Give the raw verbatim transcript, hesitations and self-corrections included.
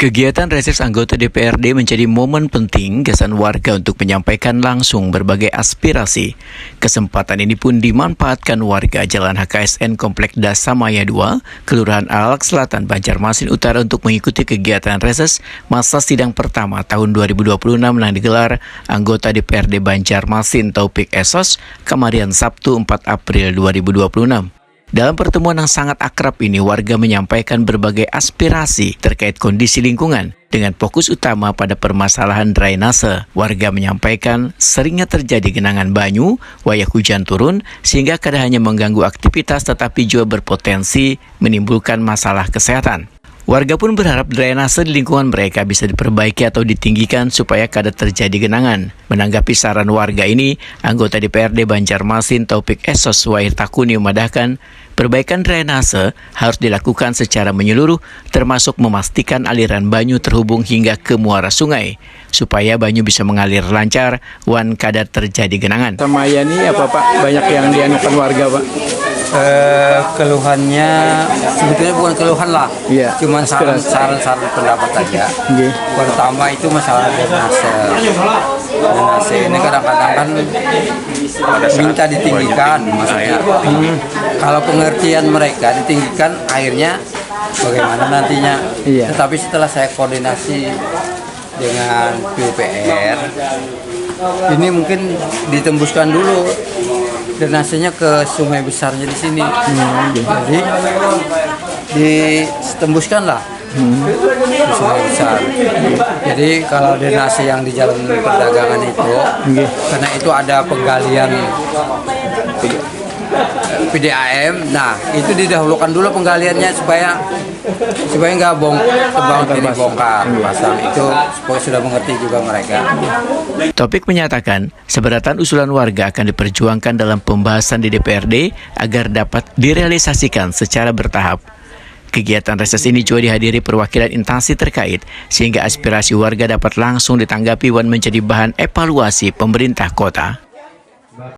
Kegiatan reses anggota D P R D menjadi momen penting gasan warga untuk menyampaikan langsung berbagai aspirasi. Kesempatan ini pun dimanfaatkan warga Jalan H K S N Komplek Dasamaya dua, Kelurahan Alalak Selatan, Banjarmasin Utara untuk mengikuti kegiatan reses masa sidang pertama tahun dua ribu dua puluh enam yang digelar anggota D P R D Banjarmasin Taufik Esos kemarin Sabtu empat April dua ribu dua puluh enam. Dalam pertemuan yang sangat akrab ini, warga menyampaikan berbagai aspirasi terkait kondisi lingkungan, dengan fokus utama pada permasalahan drainase. Warga menyampaikan seringnya terjadi genangan banyu, wayah hujan turun, sehingga kada hanya mengganggu aktivitas tetapi juga berpotensi menimbulkan masalah kesehatan. Warga pun berharap drainase di lingkungan mereka bisa diperbaiki atau ditinggikan supaya kada terjadi genangan. Menanggapi saran warga ini, anggota D P R D Banjarmasin Taufik Esos Wahid Takuni memadahkan, perbaikan drainase harus dilakukan secara menyeluruh, termasuk memastikan aliran banyu terhubung hingga ke muara sungai, supaya banyu bisa mengalir lancar wan kada terjadi genangan. Samaya ni apa, Pak? Banyak yang dianukan warga, Pak? Eh, keluhannya sebetulnya bukan keluhan lah. Iya, cuman saran, aspirasi. Saran-saran pendapat aja. Nggih. Pertama itu masalah drainase. Drainase ini kadang-kadang kan minta ditinggikan, maksudnya. Hmm. Kalau pengertian mereka ditinggikan, akhirnya bagaimana nantinya? Iya. Tetapi setelah saya koordinasi dengan P U P R, ini mungkin ditembuskan dulu drainasenya ke sungai besarnya di sini. Hmm. Jadi ditembuskan lah, hmm, ke sungai besar. Jadi kalau drainase yang di jalan perdagangan itu, nggih, karena itu ada penggalian P D A M, nah, itu didahulukan dulu penggaliannya supaya supaya nggak bong tebang ini bongkar pasang itu, supaya sudah mengerti juga mereka. Taufik menyatakan, seberatan usulan warga akan diperjuangkan dalam pembahasan di D P R D agar dapat direalisasikan secara bertahap. Kegiatan reses ini juga dihadiri perwakilan instansi terkait, sehingga aspirasi warga dapat langsung ditanggapi wan menjadi bahan evaluasi pemerintah kota.